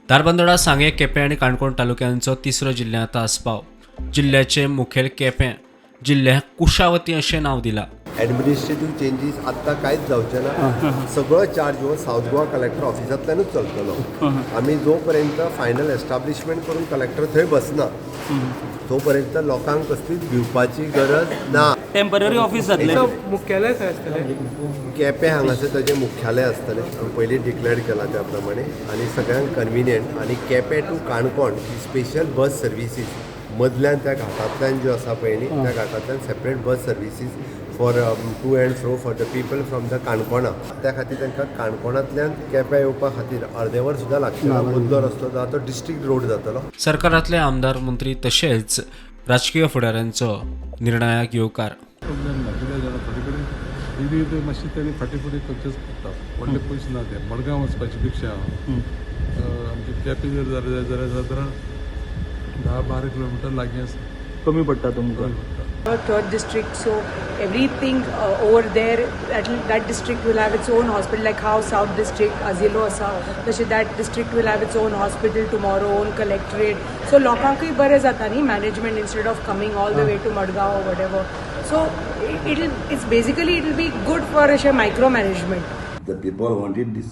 धारबांदोडा, सांगें, केपें आनी काणकोण तालुक्यांचो तिसरो जिल्ल्यांत आस्पाव. जिल्ल्याचें मुखेल केपें. जिल्ल्याक कुशावती अशें नांव दिलां. ॲडमिनिस्ट्रेटीव चेंजीस आत्तां कांयच जावचे ना. सगळो चार्ज हो सावथ गोवा कलेक्टर ऑफिसांतल्यानूच चलतलो. आमी जो पर्यंत फायनल एस्टाब्लिशमेंट करून कलेक्टर थंय बसना, तो पर्यंत लोकांक कसलीच भिवपाची गरज ना. टेम्पररी ऑफिस जातलें. मुख्यालय खंय आसतलें? केपें हांगासर ताजें मुख्यालय आसतलें, आमी पयलीं डिक्लेअर केलां त्या प्रमाणे, आनी सगळ्यांक कन्विनियंट आनी केपें टू काणकोण ही स्पेशल बस सर्विसीस मदल्यान त्या घाटांतल्यान ज्यो आसा पळय न्ही, त्या घाटांतल्यान separate bus services for to and fro for the people from the काणकोणा. त्या खातीर तांकां काणकोणांतल्यान केप्यां येवपा खातीर अर्दें वर सुद्दां लागचें ना. मदलो रस्तो जो आहा तो डिस्ट्रिक्ट रोड जातलो. सरकारांतले आमदार, मंत्री तशेंच राजकीय फुडाऱ्यांचो निर्णयाक येवकार. प्रॉब्लेम ना. कित्याक जाणा, थोडे कडेन कितें कितें मातशें ताणी फाटीं फुडें करचेंच पडटा. व्हडले पयशे ना. ते मडगांव वचपाचे पेक्षा आमचे केपें जर जालें जाल्यार सादारण 10-12 किलोमिटर लागीं आसा. कमी पडटा तुमकां. कमी पडटा. Third district, so everything over there, that district will have its own hospital, like how south district Azilo asa, तशें that district will have its own hospital tomorrow, own collectorate. So लोकांकूय बरें जाता न्ही management, instead of coming all the way to Madgaon or whatever. So it's basically, it will be good for अशें micro management. The people wanted this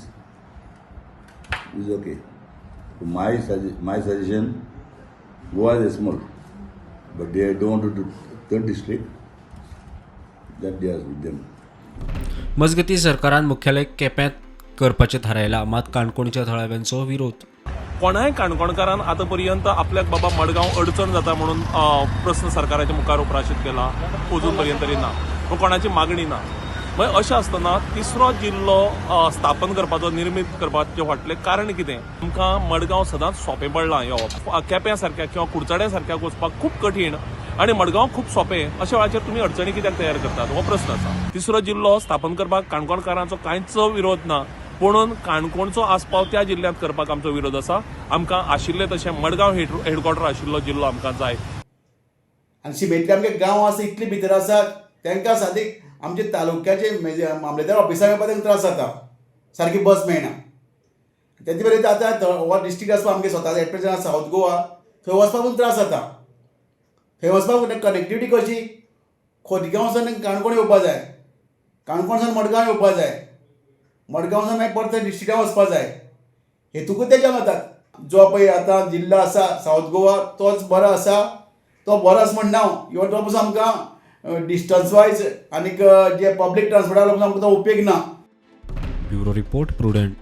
is okay. My suggestion, Goa is small, but they don't want to do third district. That they are with them. मजगतीं, सरकारान मुख्यालय केप्यांत करपाचें थारायलां. मात काणकोणच्या थळाव्यांचो विरोध. कोणाय काणकोणकारान आतां पर्यंत आपल्याक बाबा मडगांव अडचण जाता म्हणून प्रस्न सरकाराच्या मुखार उप्राशीत केला? अजून पर्यंत तरी ना. पूण कोणाची मागणी ना. मागीर अशें आसतना तिसरो जिल्लो स्थापन करपाचो, निर्मीत करपाचें फाटलें कारण कितें? आमकां मडगांव सदांच सोंपें पडलां येवप. केप्यां सारक्या किंवा कुडचड्या सारक्याक वचपाक खूब कठीण आनी मडगांव खूब सोंपें. अशा वेळाचेर तुमी अडचणी कित्याक तयार करतात, हो प्रस्न आसा. तिसरो जिल्लो स्थापन करपाक काणकोणकारांचो कांयच विरोध ना, पुणून काणकोणचो आस्पाव त्या जिल्ल्यांत करपाक आमचो विरोध आसा. आमकां आशिल्लें तशें मडगांव हेडक्वॉर्टर आशिल्लो जिल्लो आमकां जाय. आनी शिमेंतले आमचे गांव आसा, इतले भितर आसा, तांकां सादी आमच्या तालुक्याचे मामलेदार ऑफिसाक येवपाक तांकां त्रास जाता, सारकी बस मेळना. तेजे बरें आतां हो डिस्ट्रिक्ट आसा आमगे स्वता, एट प्रेजंट सावथ गोवा, थंय वचपाक पूण त्रास जाता. थंय वचपाक कनेक्टिविटी कशी? खोतिगांवसान काणकोण येवपा जाय, काणकोणसान मडगांव येवपा जाय, मडगांवसान मागीर परत डिस्ट्रिक्टान वचपा जाय. हेतुकूच तेज्या वतात. जो पळय आतां जिल्लो आसा सावथ गोवा, तोच बरो आसा. तो बरो आसा म्हणना हांव, इवन तो पसून आमकां डिस्टन्स वायज आनीक जे पब्लीक ट्रान्सपोर्टा लागून आमकां तो उपेग ना. Bureau report, prudent.